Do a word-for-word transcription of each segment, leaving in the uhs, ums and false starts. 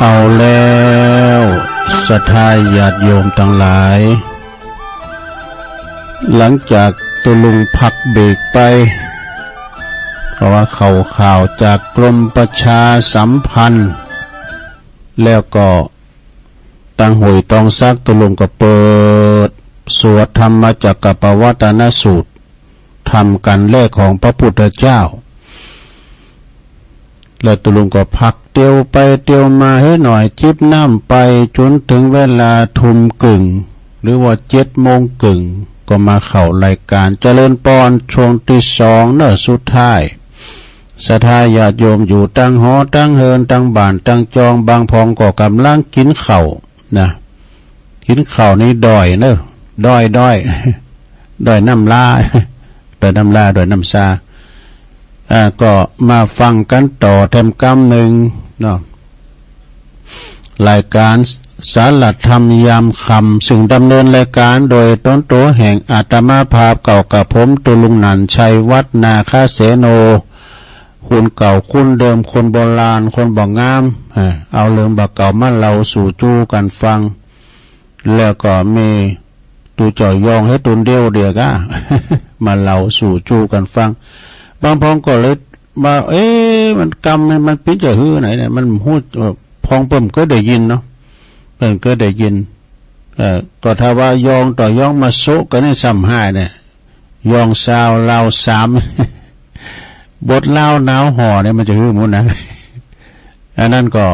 เอาแล้ว ศรัทธาญาติโยมตังหลาย หลังจากตุลุงพักเบรกไป เพราะว่าเข้าข่าวจากกรมประชาสัมพันธ์ แล้วก็ตังห้วยตองสักตุลุงก็เปิดสวดธรรมจักรกัปปวัตตนสูตร ธรรมกันแรกของพระพุทธเจ้า แล้วตุลุงก็พักเตียวไปเตียวมาให้หน่อย จิบน้ำไปจนถึงเวลาทุ่มกึ่ง หรือว่าเจ็ดโมงกึ่ง ก็มาเข้ารายการเจริญปอนช่วงที่สองเนอะ สุดท้าย ศรัทธาญาติโยมอยู่ตังหอตังเฮือนตังบ้านตังจอง บางพองก็กำลังกินข้าวนะ กินข้าวนี่ด้อยเนอะ ด้อย ด้อย ด้อยน้ำลา ด้อยน้ำลา ด้อยน้ำซา อ่า ก็มาฟังกันต่อแถมกำหนึ่งเนาะ รายการสารธรรมยามค่ำ ซึ่งดำเนินรายการโดยตนตัวแห่งอาตมาภาพเก่ากับผม ตุลุงหนันชัย วัฒน์นาคเสโน คนเก่าคนเดิม คนโบราณ คนบ่งาม เออ เอาเรื่องบ่าเก่ามาเล่าสู่จู้กันฟัง แล้วก็มีตูเจ้ายองให้ตนเดียวเดียวกะ มาเล่าสู่จู้กันฟัง บางพองก็เลยว่า เอ๊ะ มันกำมัน มันเป็นจะหื้อไหนเนี่ย มันฮู้ พองเปิ้นก็ได้ยินเนาะ เปิ้นก็ได้ยิน เอ่อ ก็ถ้าว่ายองต่อยองมาโซะกันนี่ซ้ำห้ายเนี่ย ยองซาวลาวสาม บทลาวหนาวห่อเนี่ยมันจะหื้อหมุนนะ อันนั้นก็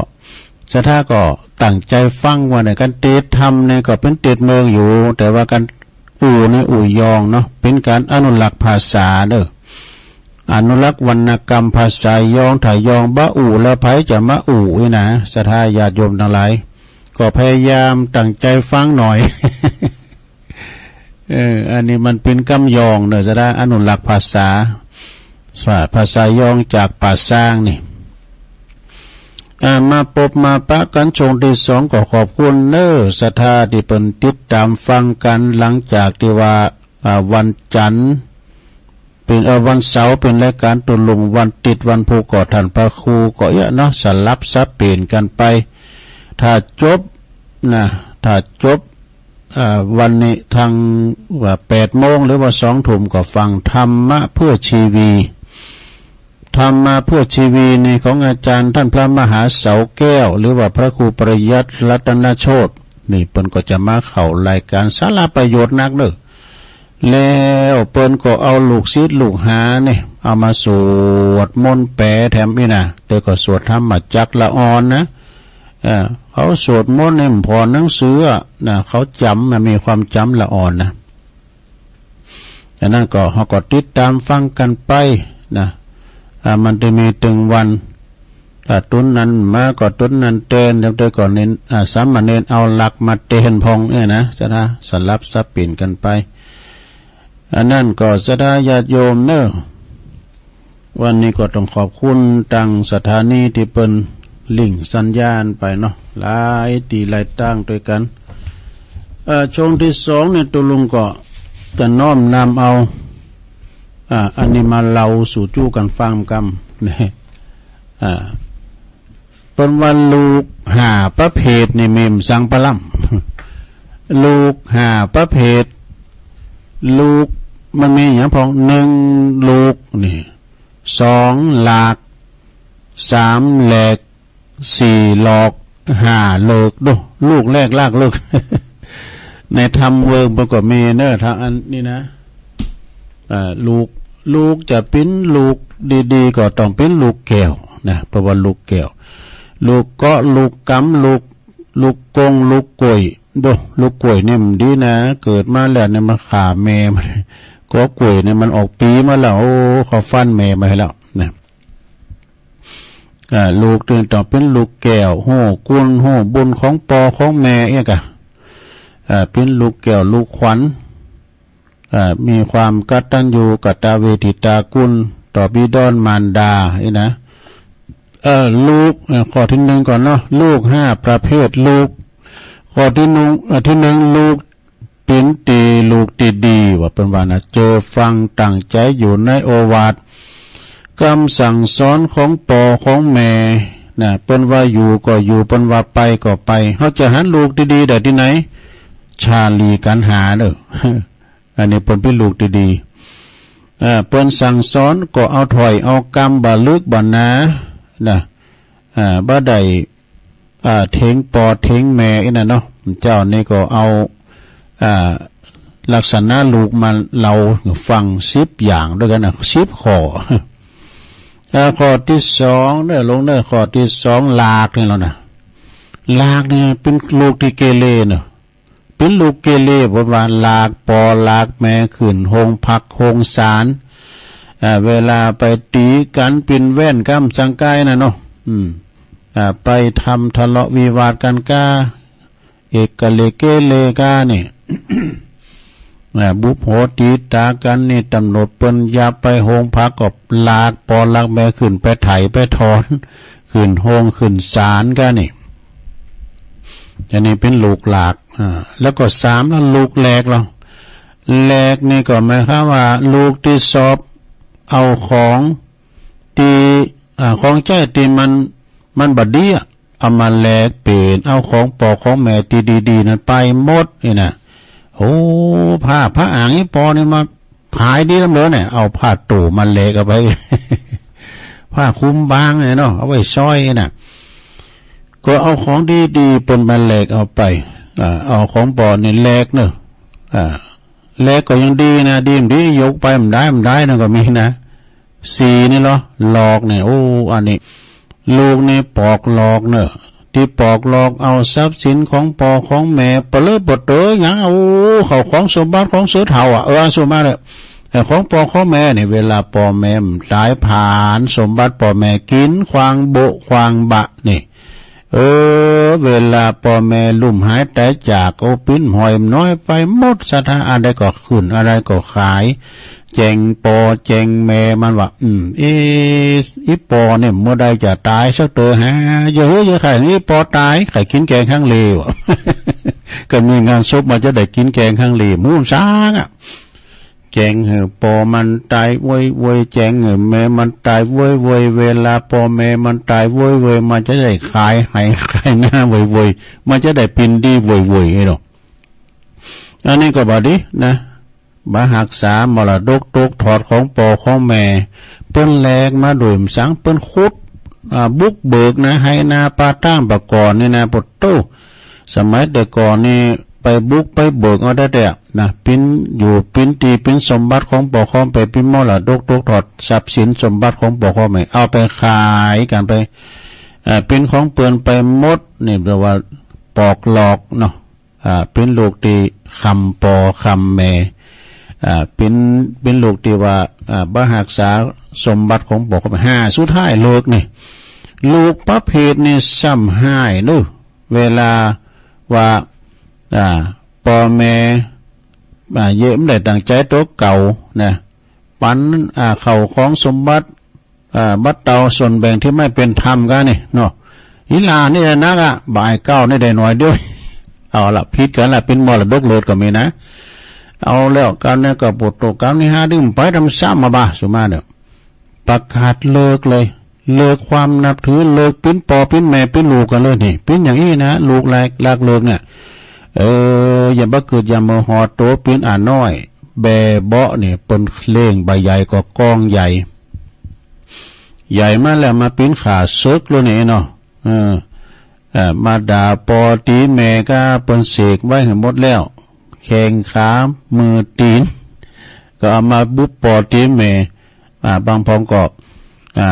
ศรัทธาก็ตั้งใจฟังว่าเนี่ย การเตรียมธรรมเนี่ยก็เป็นเตรียมเมืองอยู่ แต่ว่าการอู้เนี่ยอู้ยองเนาะ เป็นการอนุรักษ์ภาษาเด้อ อนุรักษ์วรรณกรรมภาษายอง ถ้ายองบ่อู้แล้วไผจะมาอู้อีนะ ศรัทธาญาติโยมทั้งหลาย ก็พยายามตั้งใจฟังหน่อย เออ อันนี้มันเป็นกำยองเนอะ จะได้อนุรักษ์ภาษา ภาษายองจากป่าซางนี่ อ่า มาปบมาปะกันช่วงที่สอง ก็ขอบคุณเนอะ ศรัทธาที่เปิ้นติดตามฟังกัน หลังจากที่ว่า อ่า วันจันทร์ เป็น เอ่อ วันเสาร์เป็นรายการตุลุง วันติดวันพุธก็ท่านพระครูก็เยอะเนาะ สลับสับเปลี่ยนกันไป ถ้าจบนะ ถ้าจบ เอ่อ วันนี้ทางว่าแปดโมงหรือว่าสองทุ่มก็ฟังธรรมะเพื่อชีวี ธรรมะเพื่อชีวีนี่ของอาจารย์ท่านพระมหาเสาแก้ว หรือว่าพระครูปริยัติรัตนโชติ นี่เปิ้นก็จะมาเข้ารายการสาระประโยชน์นักเด้อ แล้วเปิ้นก็เอาลูกศิษย์ลูกหาเนี่ย เอามาสวดมนต์แปลแถมอีนะ แต่ก็สวดธรรมจักรละอ่อนนะ เออ เขาสวดมนต์เนี่ยผ่อนหนังสืออะนะ เขาจ๋ำนะ มีความจ๋ำละอ่อนนะ อันนั้นก็ เฮาก็ติดตามฟังกันไปนะ อ่า มันจะมีตึงวัน ถ้าตุนนั้นมาก็ตุนนั้นแตน แล้วแต่ก็เน้น อ่า สามเณรเอาหลักมาแตนพองเนี่ยนะ ศรัทธา สลับสับเปลี่ยนกันไป อันนั้นก็ศรัทธาญาติโยมเนอะ วันนี้ก็ต้องขอบคุณตังสถานีที่เปิ้นลิงก์สัญญาณไปเนาะ หลายตี้หลายตางด้วยกัน เอ่อ ช่วงที่สองเนี่ย ตุลุงก็จะน้อมนำเอา อ่า อันนี้มาเล่าสู่จู้กันฟังกำ นะ อ่า เปิ้นว่าลูกห้าประเภทนี่ แม่นสังปะล่ำ ลูกห้าประเภท ลูกมันมีหยังพ่อง หนึ่งลูกนี่ สองหลาก สามแหลก สี่หลอก ห้าเลิก ดู ลูกแรกลากเลิก ในธรรมเวิงมันก็มีเนอะ ทางอันนี้นะ อ่า ลูก ลูกจะเป็นลูกดีๆ ก็ต้องเป็นลูกแก้วนะ เพราะว่าลูกแก้ว ลูกเกาะ ลูกกำ ลูก ลูกกง ลูกกล้วย ดู ลูกกล้วยนี่มันดีนะ เกิดมาแล้วเนี่ยมันฆ่าแม่มัน เกาะกล้วยเนี่ยมันออกปีมาแล้ว โอ้ เขาฟันแม่มาให้แล้วนะ อ่า ลูกนี่ต้องเป็นลูกแก้ว ฮู้คุณฮู้บุญของป้อของแม่เอี้ยกะ อ่า เป็นลูกแก้วลูกขวัญ อ่า มีความกตัญญูกตเวทิตาคุณต่อบิดามารดา อี้นะ เอ่อ ลูก เอ่อ ข้อที่หนึ่งก่อนเนาะ ลูกห้าประเภท ลูก ข้อที่หนึ่ง เอ่อ ที่หนึ่ง ลูก เป๋นตี้ลูกตี้ดี ว่าเปิ้นว่านะ เจอฟังตั้งใจ๋อยู่ในโอวาท กำสั่งสอนของป้อของแม่ นะ เปิ้นว่าอยู่ก็อยู่ เปิ้นว่าไปก็ไป เฮาจะหันลูกดีๆ ได้ตี้ไหน ชาลีกัณหาเด้อ อันนี้เปิ้นเป๋นลูกดีๆ เอ่อ เปิ้นสั่งสอนก็เอาถ้อยเอากำบ่ลึกบ่หนา นะ อ่า บ่ได้ อ่า เถียงปอเถียงแม่อี้นะเนาะ เจ้านี่ก็เอา อ่า ลักษณะลูกมาเล่าฟังสิบอย่างด้วยกันนะ สิบข้อ อ่า ข้อตี้สองเนอะ ลงเนอะ ข้อตี้สอง หลากนี่แล้วนะ หลากนี่เป๋นลูกตี้เกเรเนอะ เป๋นลูกเกเร เปิ้นว่าหลากปอหลากแม่ขึ้นโฮงพักโฮงศาล อ่า เวลาไปตี๋กั๋นปิ้นแว่นก้ำสังก๋ายน่ะเนาะ อืม อ่า ไปทำทะเลาะวิวาทกั๋นก้า เอกเกเรเกเรก้านี่ อ่า บุบหัวตี๋ต๋ากั๋นนี่ ตำรวจเปิ้นยาบไปโฮงพักก็หลากปอหลากแม่ขึ้นไปไถ่ไปถอน ขึ้นโฮงขึ้นศาลก้านี่ อันนี้เป๋นลูกหลาก อ่า แล้วก็สามแล้วลูกแหลกแล้ว แหลกนี่ก็หมายความว่าลูกตี้สอบเอาของตี้ อ่า ของใจ๊ตี้มัน มันบ่ดีอะ เอามาแหลกเป๋น เอาของปอของแม่ตี้ดีๆ นั้นไปหมดนี่นะ โอ้ ผ้า ผ้าอ่างอีปอนี่มาขายดีลำเหลือเนี่ย เอาผ้าโต้มาแหลกเอาไป ผ้าคลุมบางเนี่ยเนาะ เอาไว้ซ่อยน่ะ ก็เอาของดีๆ เปิ้นมาแหลกเอาไป อ่า เอาของปอนี่แหลกเนอะ อ่า แหลกก็ยังดีนะ ดีบ่ดียกไปบ่ได้บ่ได้นั่นก็มีนะ สี่นี่เหรอ หลอกเนี่ย โอ้ อันนี้ ลูกนี่ปอกหลอกเนอะ ตี้ปอกหลอกเอาทรัพย์สินของปอของแม่ปะเลอะปะเต๋อหยัง โอ้ เข้าของสมบัติของเสือเฒ่าอะ เออ สมบัติอะ แต่ของปอของแม่นี่ เวลาปอแม่ต๋ายผลาญสมบัติปอแม่กิ๋นควางโบะควางบะนี่ เออ เวลาปอแม่ลุ่มหายต๋ายจาก โอ้ ปิ้นหอยน้อยไปหมด ศรัทธาอันใดก็ขึ้น อันใดก็ขาย แจ๋งปอแจ๋งแม่มันว่า อืม เอ๊ะ อีปอเนี่ยเมื่อใดจะต๋ายสักเต๋อฮะ อย่าเฮ้ยอย่าไข่ อีปอต๋าย ไข่กิ๋นแกงฮังเลวะ ก็มีงานศพมาจะได้กิ๋นแกงฮังเล หมูสางอะ แจ๋งหื้อปอมันต๋ายโวยโวย แจ๋งหื้อแม่มันต๋ายโวยโวย เวลาปอแม่มันต๋ายโวยโวย มันจะได้ขายไฮ่ขายนาโวยโวย มันจะได้ปิ้นดีโวยโวยไอ้เนาะ อันนี้ก็บ่ดีนะ บ่ฮักษามรดกตกทอดของปอของแม่ เปิ้นแหลกมาโดยบ่สัง เปิ้นขุด อ่า บุกเบิกนะ ไฮ่นาป่าตางปะก่อนนี่นะ ปะโต้ สมัยแต่ก่อนนี่ไปบุกไปเบิกเอาได้แต่นะ ปิ้นอยู่ปิ้นตี้ปิ้นสมบัติของปอของแม่ ปิ้นมรดกตกทอดทรัพย์สินสมบัติของปอของแม่ เอาไปขายกั๋นไป เอ่อ ปิ้นของเปิ้นไปหมด นี่เรียกว่าปอกหลอกเนาะ อ่า ปิ้นลูกตี้คำปอคำแม่ อ่า ปิ้น ปิ้นลูกตี้ว่า อ่า บ่ฮักษาสมบัติของปอของแม่ ห้า สุดท้ายเลิกนี่ ลูกประเภทนี้ซ้ำฮ้ายเนอะ เวลาว่า อ่า ปอแม่ อ่า เยียะบ่ได้ตางใจ๋ตั๋วเก่านะ ปัน อ่า เข้าของสมบัติ อ่า บัดเต๋าส่วนแบ่งตี้บ่เป๋นธรรมก้านี่เนาะ อีหล่านี่แหละนักอะ บ่ายเก้านี่ได้หน่อยเดียว เอาละ ผิดกั๋นละ เป๋นมรดกเลิกก็มีนะ เอาแล้ว กรรมนี้ก็ปวดตัว กรรมนี้หาดื่มไปทำซ้ำมาบ่า สุมาเนอะ ประกาศเลิกเลย เลิกความนับถือ เลิกปิ้นปอปิ้นแม่ปิ้นลูกกั๋นเลยนี่ ปิ้นอย่างอี้นะ ลูกแหลกหลากเลิกเนี่ย เออ อย่าบ่เกิด อย่าเมอหอโต ปิ้นอ่าน้อย แบ่เบาะนี่ เปิ้นเล่งใบใหญ่ก็กองใหญ่ ใหญ่มาแล้วมาปิ้นข้าศึกแล้วนี่เนาะ เออ เอ่อ มาด่าปอตี๋แม่ก็เปิ้นเสกไว้หื้อหมดแล้ว แข้งขามือตี๋น ก็เอามาบุบปอตี๋แม่ อ่า บางพองก็ อ่า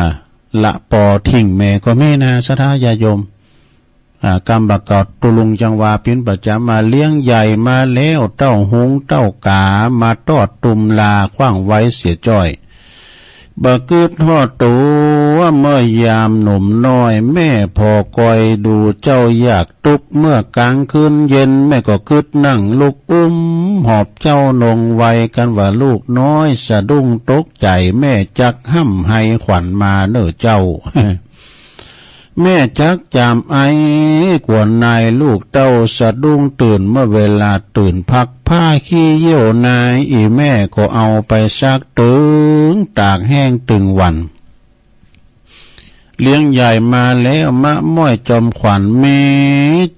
ละปอทิ้งแม่ก็มีนะ ศรัทธาญาติโยม อ่า กำบ่าเก่าตุ๊ลุงจังหวาปิ้นประจ๋ำมา เลี้ยงใหญ่มาแล้ว เต้าฮุงเต้ากา มาตอดตุ่มลา ขว้างไว้เสียจ้อย บ่กึ๊ดฮอดตั๋ว เมื่อยามหนุ่มน้อย แม่ผ่อคอยดูเจ้ายากตุ๊กข์ เมื่อกลางคืนเย็น แม่ก็กึ๊ดนั่งลุกอุ้ม หอบเจ้านงไว กันว่าลูกน้อยสะดุ้งตกใจ แม่จักห้ำไห้ขวัญมาเน่อเจ้า แม่จักจามไอ กวนนายลูกเต้าสะดุ้งตื่น เมื่อเวลาตื่นพักผ้าขี้เยี่ยวนาย อี่แม่ก็เอาไปซักตึง ตากแห้งตึงวัน เลี้ยงใหญ่มาแล้ว มะม้อยจอมขวัญ แม่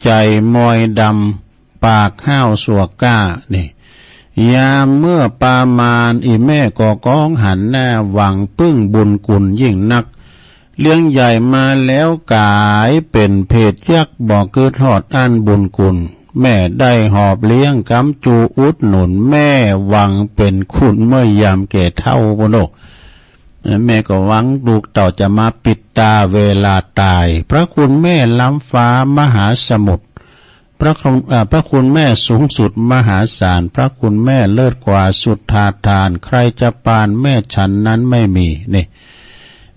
ใจ๋มอยดำ ปากห้าวสัวก้า นี่ ยามเมื่อประมาณ อี่แม่ก็ก้องหันหน้า หวังปึ้งบุญคุณยิ่งนัก เลี้ยงใหญ่มาแล้วก๋ายเป๋นเพศยักษ์ บ่กึ๊ดฮอดอันบุญคุณ แม่ได้หอบเลี้ยง กำจูอุดหนุน แม่หวังเป๋นคุณ เมื่อยามแก่เฒ่า ปู้นโอ้ แม่ก็หวังลูกเต้าจะมาปิดตาเวลาตาย พระคุณแม่ล้ำฟ้ามหาสมุทร พระคุณ อ่า พระคุณแม่สูงสุดมหาศาล พระคุณแม่เลิศกว่าสุทธาทาน ใครจะปานแม่ฉันนั้นไม่มี นี่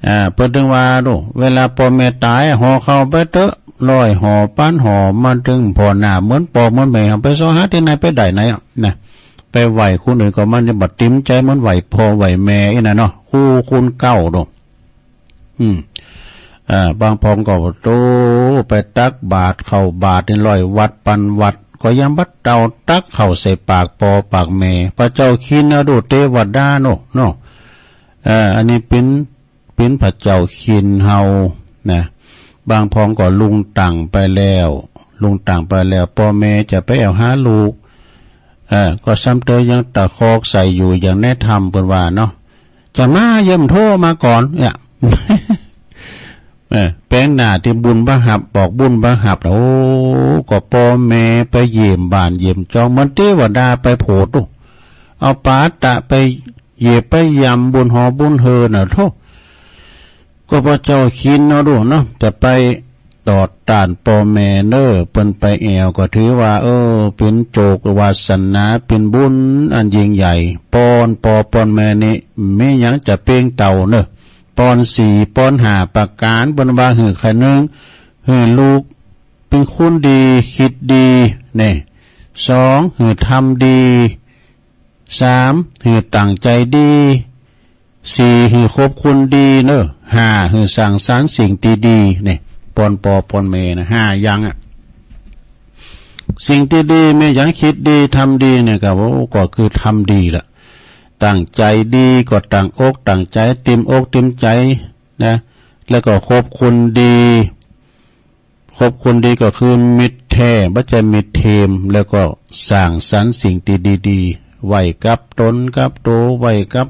อ่า เปิ้นตึงว่า ดู เวลาป้อแม่ต๋าย ห่อข้าวไปเต๊อะ ร้อยห่อ พันห่อ มาเถิงผ่อหน้า เหมือนป้อเหมือนแม่ ไปเซาะหาตี้ไหน ไปได้ไหนอะ นะ ไปไหว้คนอื่นก็มันจะบ่เต็มใจ๋ เหมือนไหว้ป้อไหว้แม่อี้นะเนาะ คู่คุณเก่า ดู อืม อ่า บางพองก็ โต้ ไปตักบาตร ข้าวบาตรนี่ ร้อยวัตต์ ปันวัตต์ ก็ยังบ่เต้าตักเข้าใส่ปากป้อปากแม่ พระเจ้าคินเอา ดู เตวดา โน่ เนาะ เอ่อ อันนี้เป๋น เป๋นพระเจ้าคินเฮา นะ บางพองก็ลุงตั้งไปแล้ว ลุงตั้งไปแล้ว ป้อแม่จะไปแอ่วหาลูก เอ่อ ก็ซ้ำเตยยังตะคอกใส่อยู่ อย่างในธรรมเปิ้นว่าเนาะ จะมาเยี่ยมโทรมาก่อน เนี่ย เออ แปลงหน้าตี้บุญบ่ฮับ บอกบุญบ่ฮับนะ โอ้ ก็ป้อแม่ไปเยี่ยมบ้านเยี่ยมจอง เหมือนเตวดาไปโผด โอ้ เอาปาตะไปเยี่ยมไปยามบุญหอบุญเฮือนน่ะ โธ่ ก็พระเจ้าคินเอา ดูเนาะ จะไปตอดต้านป้อแม่เน้อ เปิ้นไปแอ่ว ก็ถือว่า เออ เป๋นโจกวาสนา เป๋นบุญอันยิ่งใหญ่ ป้อนป้อป้อนแม่นี่ มีหยังจะเปล่งเต้าเน้อ ป้อนสี่ ป้อนห้าประก๋าน เปิ้นว่าหื้อไข่นึ่ง หื้อลูกเป๋นคนดี คิดดี นี่ สอง หื้อทำดี สาม หื้อตั้งใจ๋ดี สี่ หื้อคบคนดีเน้อ ห้า หื้อสร้างสรรค์สิ่งตี้ดี นี่ ป้อนป้อป้อนแม่นะ ห้าอย่างอะ สิ่งตี้ดี แม่นหยัง คิดดี ทำดีเนี่ย ก็ โอ้ ก็คือทำดีล่ะ ตั้งใจ๋ดี ก็ตั้งอกตั้งใจ๋ เต็มอกเต็มใจ๋นะ แล้วก็คบคนดี คบคนดีก็คือมิตรแท้ บ่ใจ้มิตรเทียม แล้วก็สร้างสรรค์สิ่งตี้ดีๆ ไว้กับตนกับโต ไว้กับ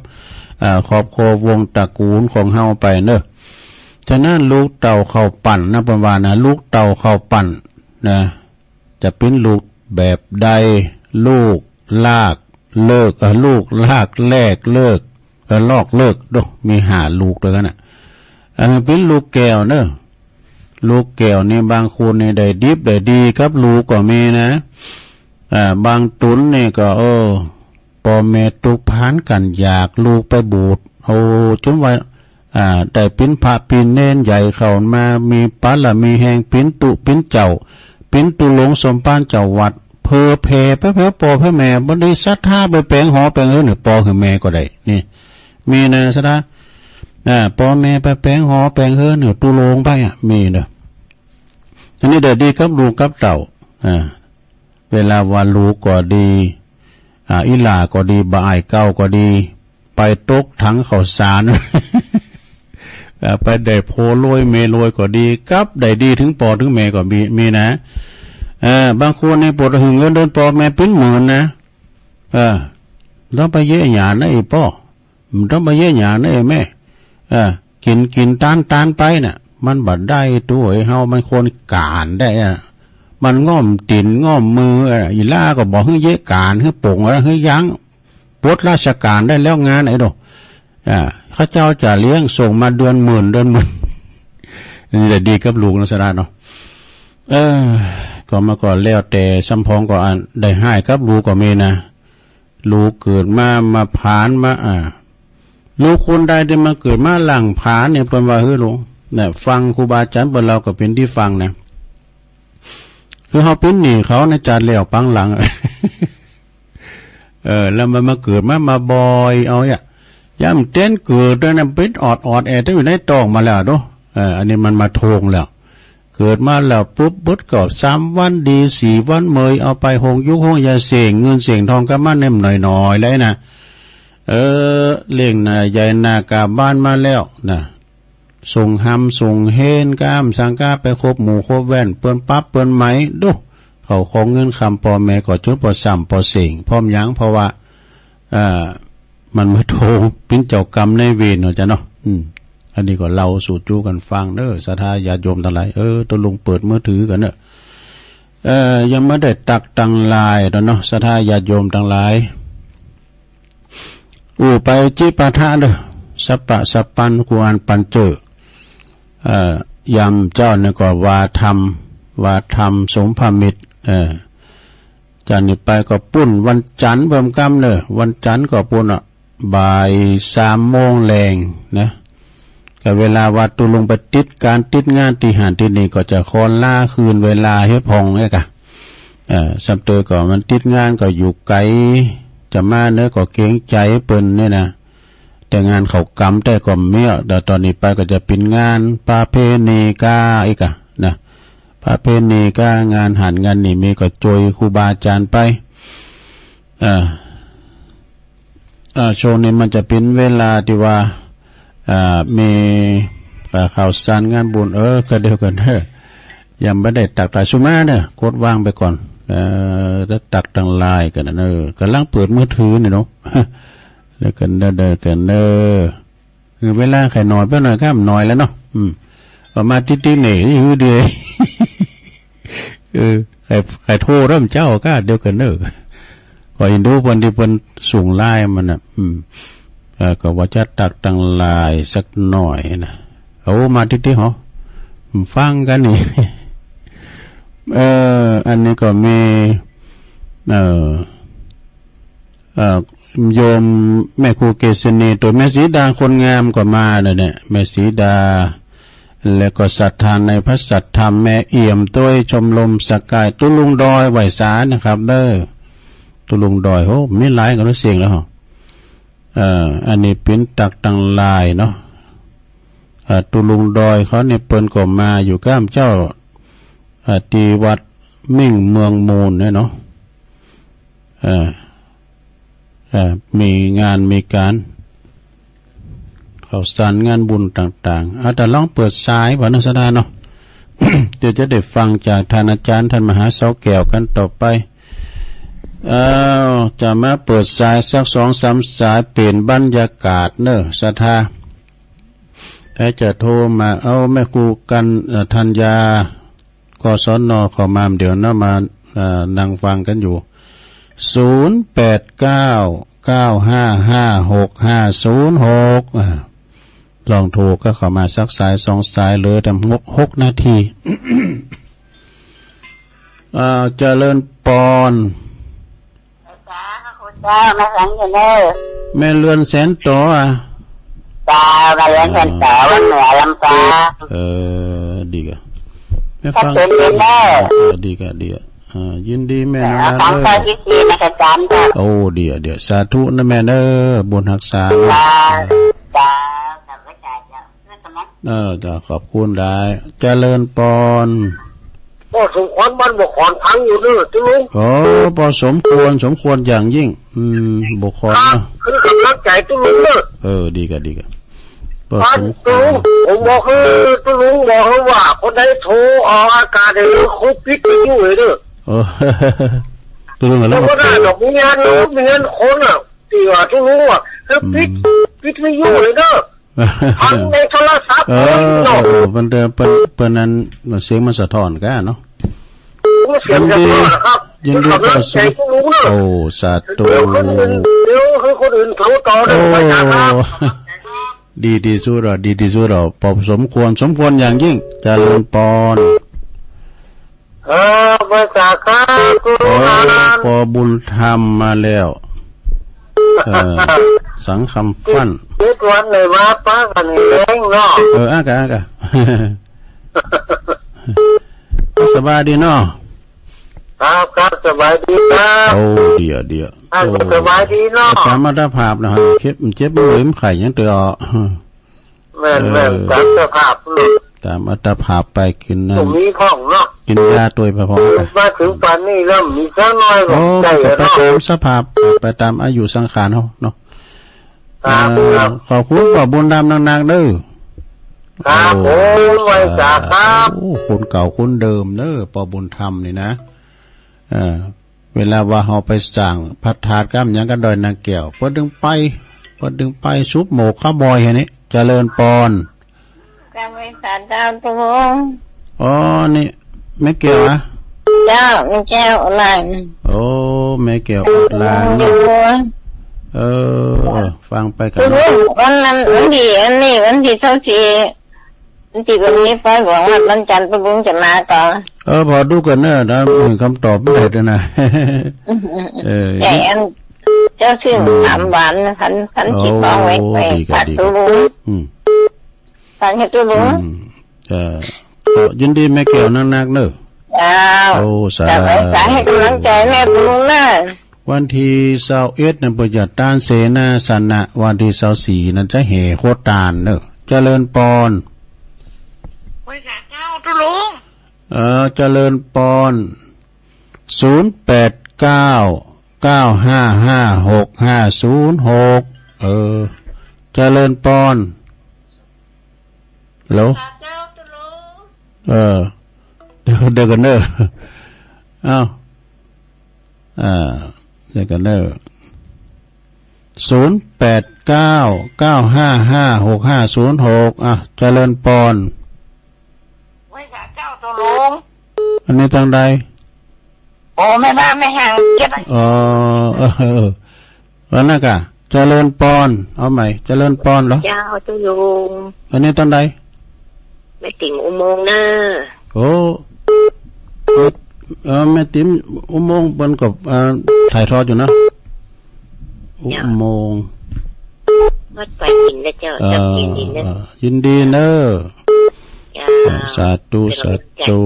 อ่า ครอบครัววงศ์ตระกูลของเฮาไปเน้อ ฉะนั้นลูกเต้าข้าวปั้นนะ เปิ้นว่านะ ลูกเต้าข้าวปั้นนะ จะเป๋นลูกแบบใด ลูกลากเลิก เอ่อ ลูกลากแลกเลิก เอ่อ ลอกเลิก โด มีห้าลูกตวยกั๋นน่ะ เอ่อ เป๋นลูกแก้วเน้อ ลูกแก้วนี่บางคนนี่ได้ดิบได้ดีกับลูกก็มีนะ อ่า บางต๋นนี่ก็ เออ ป้อแม่ตุ๊กพานกั๋นอยากลูกไปบวช โอ้ จ๋นว่า อ่า ได้เป๋นพระเป๋นเณรใหญ่เข้ามา มีบารมีแฮง เป๋นตุ๊เป๋นเจ้า เป๋นตุ๊หลวงสมภารเจ้าวัด เผยแผ่ไปเผยป้อเผยแม่ บ่ได้ศรัทธาไปแป๋งหอแป๋งเฮือนหื้อป้อหื้อแม่ก็ได้ นี่ มีนะศรัทธา อ่า ป้อแม่ไปแป๋งหอแป๋งเฮือนหื้อตุ๊หลวงไปอะ มีเน้อ อันนี้ได้ดีกับลูกกับเต้า อ่า เวลาว่าลูกก็ดี อ่า อีหล้าก็ดี บ่าวอ้ายเก่าก็ดี ไปตกถังข้าวสาร เอ่อ ไปได้ผัวรวยเมียรวยก็ดี กับได้ดีถึงป้อถึงแม่ก็มี มีนะ เอ่อ บางคนนี่ปวดหึงเงินเดือนป้อแม่เป๋นหมื่นนะ เออ ต้องไปเยียะหยานะไอ้ป้อ บ่ต้องไปเยียะหยานะไอ้แม่ เออ กิ๋น กิ๋นตาน ตานไปน่ะ มันบ่ได้ ตุ๊เอ้ย เฮามันคนก๋านได้อะ มันง่อมตี๋นง่อมมือ เออ อีหล้าก็บ่หื้อเยียะก๋าน หื้อป๋ง หื้อยั้ง ปลดราชก๋านได้แล้วงานไอ้โด อ่า เขาเจ้าจะเลี้ยงส่งมาเดือนหมื่น เดือนหมื่น นี่แหละดีกับลูกนะศรัทธาเนาะ เออ ก็มาก็แล้วแต่ สำปองก็อันได้ฮ้ายกับลูกก็มีนะ ลูกเกิดมา มาผานมา อ่า ลูกคนใดตี้มาเกิดมาหลังผานเนี่ย เปิ้นว่า เฮ้ย ลูก เนี่ย ฟังครูบาอาจ๋ารย์เปิ้นเล่าก็เป๋นตี้ฟังนะ คือเฮาเป๋นหนี้เขาในจาติแล้วปางหลัง เออ แล้วมันมาเกิดมา มาบ่อย เอาเนี่ย ยามเต้นเกิดนั่นน่ะ เป๋นออดๆ แอดๆ อยู่ในต๊องมาแล้วโด เออ อันนี้มันมาโทงแล้ว เกิดมาแล้วปุ๊บ เบิดก็สามวันดี สี่วันเมย เอาไปโฮงยุกโฮงยา เส้งเงินเส้งทองกับมันแหนมหน่อยๆ แล้วนะ เออ เลี้ยงหน้าใหญ่หน้ากาบ้านมาแล้วนะ ส่งหำส่งเฮนก้ามสังกาไปคบหมู่คบแว่น เปิ้นปรับเปิ้นไหม ดู เข้าของเงินคำพ่อแม่ก็จุดปอส่ำปอเสง พร้อมหยัง เพราะว่า เอ่อ มันมาโทงเป็นเจ้ากรรมนายเวรเนาะจ๊ะเนาะ อืม อันนี้ก็เล่าสู่จู้กันฟังเด้อ ศรัทธาญาติโยมตังหลาย เออ ตกลงเปิดมือถือกันเนอะ เอ่อ ยังไม่ได้ตักตังหลายเนาะ ศรัทธาญาติโยมตังหลาย อู้ไปจิปาถะเด้อ สัพพะสัพพัญ กูอันปันเจอ เอ่อ ยามเจ้านี่ก็ว่าธรรม ว่าธรรมสมพระมิตร เอ่อ จากนี้ไปก็ปุ้นวันจันทร์เบิ่มกำเด้อ วันจันทร์ก็ปุ้นอ่ะ บ่ายสามโมงแลงนะ ก็เวลาว่าตกลงไปติดการติดงานตี้หั้นตี้นี่ ก็จะขอลาคืนเวลาให้พ่องเอ้ยกะ เอ่อ ซ้ำเติมก็มันติดงานก็อยู่ไกล จะมาเนอะก็เกรงใจเปิ้นเนี่ยนะ แต่งานเขากำแต่ก็มีอ่ะ แต่ตอนนี้ไปก็จะเป็นงานประเพณีกาอีกอะนะ ประเพณีกางานหั้นงานนี่มีก็โจยครูบาอาจารย์ไป เอ่อ เอ่อ ช่วงนี้มันจะเป็นเวลาที่ว่า เอ่อ มี เอ่อ ข่าวสารงานบุญ เออ ก็เดียวกันเนอะ ยังไม่ได้ตักตายสุมาเนอะ กดวางไปก่อน เอ่อ แล้วตักตังหลายกันนะ เออ กำลังเปิดมือถือนี่เนาะ แล้วกันเนอะ เด้อกันเนอะ คือเวลาใครหน่อยไปหน่อยครับ หน่อยแล้วเนาะ อืม ประมาณติ๊ดๆเนี่ย อยู่เดียว เออ ใคร ใครโทรเริ่มเจ้าก็เดียวกันเนอะ ขออินดูเพิ่นที่เพิ่นส่งไลน์มันน่ะ อืม เอ่อ ก็ว่าจะตักตังหลายสักหน่อยนะ เอามาติ๊ดๆหรอ ฟังกันนี่ เอ่อ อันนี้ก็มี เอ่อ เอ่อ โยมแม่ครูเกษณี ตัวแม่สีดาคนงามก็มาเนี่ย แม่สีดา แล้วก็ศรัทธาในพระสัทธรรม แม่เอี่ยม ตัวชมรมสกาย ตุ๊ลุงดอย ไหว้สานะครับเด้อ ตุ๊ลุงดอย โห มีหลายกันรู้เสียงแล้ว เอ่อ อันนี้ปิ้นตักตังหลายเนาะ เอ่อ ตุ๊ลุงดอยเขาเนี่ยเปิ้นก็มาอยู่ก้ามเจ้า เอ่อ ที่วัดมิ่งเมืองมูลเนี่ยเนาะ เอ่อ เอ่อ มีงานมีการ ข่าวสารงานบุญต่างๆ เอาแต่ลองเปิดสายบ่เนาะศรัทธาเนาะ เดี๋ยวจะได้ฟังจากท่านอาจารย์ท่านมหาเสาแก้วกันต่อไป เอ้า จะมาเปิดสายสักสองสามสายเปลี่ยนบรรยากาศเนอะศรัทธา ใครจะโทรมา เอาแม่ครูกัน เอ่อ ธัญญา กศน เข้ามาเดี๋ยวนะ มา เอ่อ นั่งฟังกันอยู่ ศูนย์แปดเก้า เก้าห้าห้า หกห้าศูนย์หก อ่า ลองโทรก็เข้ามาสักสายสองสาย เหลือแต่หก หกนาที อ่า เจริญปอน เจ้า มาฟังอยู่เนอะ แม่เรือนแสนโตอ่ะ เจ้า แม่เรือนแสนโต วันเหนือลำปาง เออ ดีกะ แม่ฟัง ชัดเจนดีเนอะ เออ ดีกะ ดีกะ อ่า ยินดีแม่นะ เออ ฟัง เออ ข้อที่สี่นะคะ อาจารย์ค่ะ โอ้ ดีอ่ะ ดีอ่ะ สาธุนะแม่เนอะ บุญฮักษานะ เจ้า เจ้า ขอบพระคุณเจ้า เออ เจ้า ขอบคุณหลาย เจริญปอน ปอสมควรบ้านบ่อขอนฟังอยู่เนอะตุ๊ลุง โอ้ ปอสมควร สมควรอย่างยิ่ง อืม บ่อขอน ครับ เนาะ คือกำลังใจตุ๊ลุงเนอะ เออ ดีกะ ดีกะ ปอสมควร ตุ๊ลุง ผมบอกคือตุ๊ลุงบอกคือว่าคนใดโทรออกอากาศเนี่ยคือปิดวิทยุเลยเนอะ โอ้ ตุ๊ลุงก็แล้ว ตุ๊ลุงก็ได้ดอก มีงานรู้ มีงานคนอ่ะ ที่ว่าตุ๊ลุงอ่ะ คือปิด อืม ปิดวิทยุเลยเนอะ ฟังในโทรศัพท์ เออ เออ เนาะ เออ เปิ้นเดิน เปิ้น เปิ้นนั้นเสียงมันสะท้อนกะเนาะ เสียงสะท้อนนะครับ ยินดี ยินดีต้อนรับ ขอบใจทุกลุงเนอะ โอ้ สาธุ เดี๋ยวคนอื่น เดี๋ยวให้คนอื่นโทรต่อเลย โอ้ ไปถามครับ ดีที่สุดอ่ะ ดีที่สุดอ่ะ ปอสมควร สมควรอย่างยิ่ง เจริญปอน เออ มาจากครับ โอ้ ครูอาจารย์ ปอบุญธรรมมาแล้ว เออ สังคำฟั่น เจ็ดวันเลยว่าป้ากันเองเนาะ เออ อากะ อากะ สบายดีเนาะ ครับ ครับ สบายดีครับ โอ้ เดี๋ยว เดี๋ยว ครับ โอ้ สบายดีเนาะ ตามอัตภาพนะฮะ เจ็บ เจ็บมือ ไข้ยังเตื้อ แม่น แม่น เออ ตามสภาพเนาะ ตามอัตภาพไป กินนั่น บ่มีของเนาะ กินยาตวยไปพอ มาถึงปานนี้แล้วมีสักหน่อยก็ โอ้ ได้ ก็ไป เนาะ ตามสภาพ ไปตามอายุสังขารเฮาเนาะ ครับ เออ ครับ ขอบคุณปอบุญธรรมนักๆเด้อ ครับ โอ้ ผมไหว้สาครับ โอ้ คนเก่าคนเดิมเนอะ ป้อบุญธรรมนี่นะ เออ เวลาว่าเฮาไปสร้างพระธาตุกำหยังก็ดอยนางแก้ว เปิ้นดึงไป เปิ้นดึงไปสุบโหมกข้าวบอยแค่นี้ เจริญปอน กราบไหว้สาเจ้าตุลุง อ๋อ นี่แม่แก้วอะ เจ้า แม่แก้วอดลาง โอ้ แม่แก้วอดลางเนาะ เออ เออ ฟังไปกัน ตุลุง วันนั้น วันที่ อันนี้ วันที่ซาวสี่ วันที่วันนี้ไปหวังว่าวันจันทร์ตุลุงจะมาต่อ เออ พอดูกันเนอะนะ เห็นคำตอบไม่ได้ด้วยนะ เออ แต่อัน เจ้าชื่อ อืม ถามหวานนะ คัน คัน โอ้ ที่ฟ้องไว้ ไว้ ดีครับ ฝาก ดีครับ ตุลุง อืม ฝากให้ตุลุง อืม เออ ก็ยินดีแม่แก้วนักๆเนอะ เจ้า โอ้ สาธุ เจ้า สาธุ ให้กำลังใจแม่ตุลุงเนอะ วันที่ซาวเอ็ดนั้นเปิ้นจะตานเสนาสนะ วันที่ซาวสี่นั้นจะแห่โคตานเนอะ เจริญปอน ไหว้สาเจ้าตุลุง เออ เจริญปอน ศูนย์แปดเก้า เก้าห้าห้า หกห้าศูนย์หก เออ เจริญปอน ฮัลโหล เออ เดี๋ยว เดี๋ยวกันเนอะ อ้าว อ่า เดี๋ยวกันเนอะ ศูนย์แปดเก้า เก้าห้าห้า หกห้าศูนย์หก อ่ะ เจริญปอน ไหว้สาเจ้าตุลุง อันนี้ตังใด โอ้ แม่บ้านแม่แห่งเจ็ด อ๋อ เออ เออ อันนั้นกะ เจริญปอน เอาใหม่ เจริญปอนเหรอ เจ้าตุลุง อันนี้ตังใด แม่ติ๋มอุโมงค์เนอะ โอ้ เออ แม่ติ๋มอุโมงค์เปิ้นก็ เอ่อ ถ่ายทอดอยู่นะ อุโมงค์ วัดป่าหินนะเจ้า เอ่อ เจ้าเพียนหินนะ เอ่อ ยินดีเนอะ เจ้า สาธุ สาธุ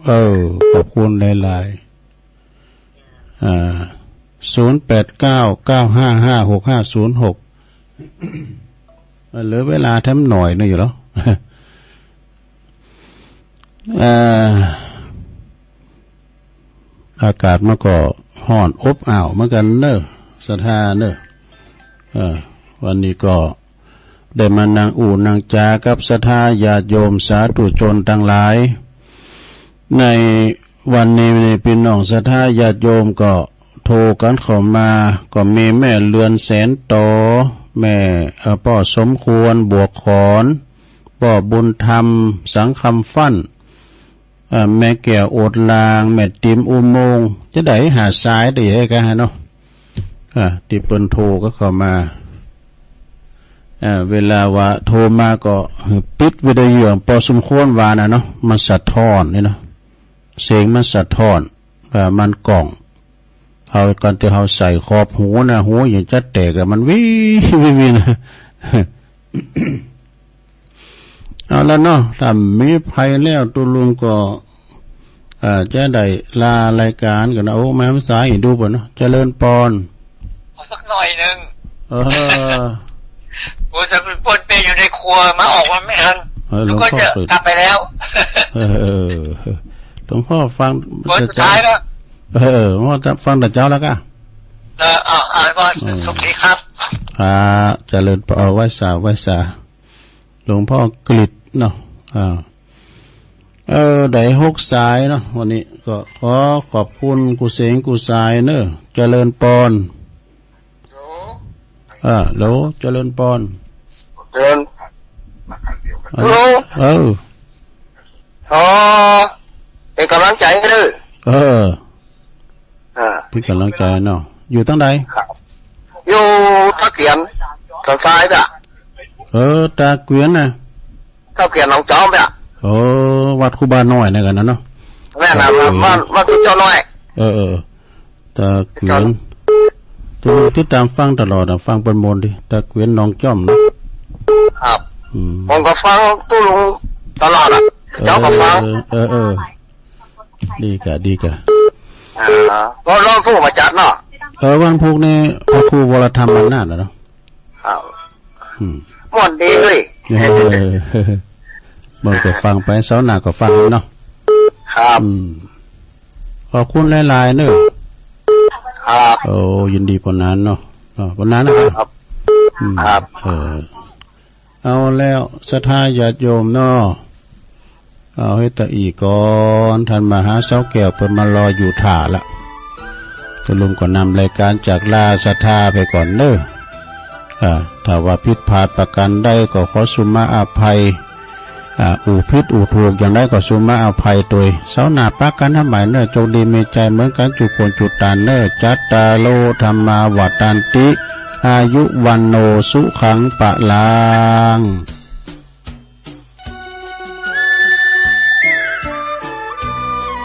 เออ ขอบคุณหลายๆ อ่า ศูนย์แปดเก้า เก้าห้าห้า หกห้าศูนย์หก เหลือเวลาแถมหน่อยนึงอยู่เหรอ เอ่อ อากาศมันก็ร้อนอบอ้าวเหมือนกันเนอะ ศรัทธาเนอะ เอ่อ วันนี้ก็ ได้มานั่งอู้นั่งจากับศรัทธาญาติโยมสาธุชนตังหลาย ในวันนี้นี่พี่น้องศรัทธาญาติโยมก็โทรกันเข้ามา ก็มีแม่เรือนแสนตอ แม่ เอ่อ ป้อสมควร บวกขอน ป้อบุญธรรม สังคำฟั่น เอ่อ แม่แก้วอดลาง แม่ติ๋มอุโมงค์ จะได้หาสายได้ยังไงกันฮะเนาะ อ่า ที่เปิ้นโทรก็เข้ามา อ่า เวลาว่าโทรมาก็ปิดวิทยุพอสมควรว่านะเนาะ มันสะท้อนนี่เนาะ เสียงมันสะท้อน อ่า มันก้อง เฮา ก่อนที่เฮาใส่ขอบหูนะ หูยังจะแตกอะ มันวิววิววิวนะ เอาละเนาะ ถ้ามีภัยแล้ว ตุลุงก็ เอ่อ จะได้ลารายการกันนะ โอ้ แม่สายอีกดูบ่เนาะ เจริญปอน ขอสักหน่อยหนึ่ง เออ โอ้ จะเป็นปนเปอยู่ในครัว มาออกมาไม่ทัน เออ นึกว่าจะ หลวงพ่อเปิด กลับไปแล้ว เออ หลวงพ่อฟัง วันสุดท้ายแล้ว เออ หลวงพ่อฟังแต่เช้าแล้วก็ เออ อ่ะ อ่ะ ก็ อืม สวัสดีครับ อ่า เจริญปอน เออ ไหว้สา ไหว้สา หลวงพ่อกฤษเนาะ อ่า เออ ได้หกสายเนาะ วันนี้ก็ขอขอบคุณกู้เสียงกู้สายเนอะ เจริญปอน อ่า ฮัลโหล เจริญปอน เจริญ ฮัลโหล เออ อ๋อ เป็นกำลังใจให้เด้อ เออ อ่า เป็นกำลังใจเนาะ อยู่ตังใด ครับ อยู่ตาเกียน ตาซ้ายน่ะ เออ ตาเกียนน่ะ ตาเกียนหนองจอมเนี่ย โอ้ วัดครูบาน้อยนั่นกันนะเนาะ แม่นน่ะ ตาเกียน บ้าน บ้านที่เจ้าน้อย เออ เออ ตาเกียน เจ้า ติด ติดตามฟังตลอดอะ ฟังเปิ้นม่วนดี ตาเกียนหนองจอมเนาะ ครับ อืม ผมก็ฟังตู้ลุงตลอดอะ เจ้าก็ฟัง เออ เออ เออ ดีกะ ดีกะ อ่า ก็ร้องผู้มาจัดเนาะ เออ วันพุธนี่พระครูวรธรรมอำนาจเหรอเนาะ ครับ อืม ม่วนดีเลย เออ มันก็ฟังไป เสาร์หน้าก็ฟังเนาะ ครับ อืม ขอบคุณหลายๆเนอะ ครับ โอ้ ยินดีปานนั้นเนาะ เนาะ ปานนั้นนะครับ ครับ อืม ครับ เออ เอาแล้ว ศรัทธาญาติโยมเนาะ เอาให้ตะอี้ก่อน ท่านมหาเสาแก้วเปิ้นมารออยู่ถ่าละ ตะลุงก็นำรายการจากลาศรัทธาไปก่อนเนอะ อ่า ถ้าว่าผิดพลาดประการใดก็ขอสุมาอภัย อ่า อู้ผิดอู้ถูกอย่างใดก็สุมาอภัยโดย เสาร์หน้าปะกันทำใหม่เนอะ โชคดีมีชัยเหมือนกันจุคนจุตานเนอะ จัตตาโร ธัมมา วัฑฒันติ อายุ วัณโณ สุขัง พลัง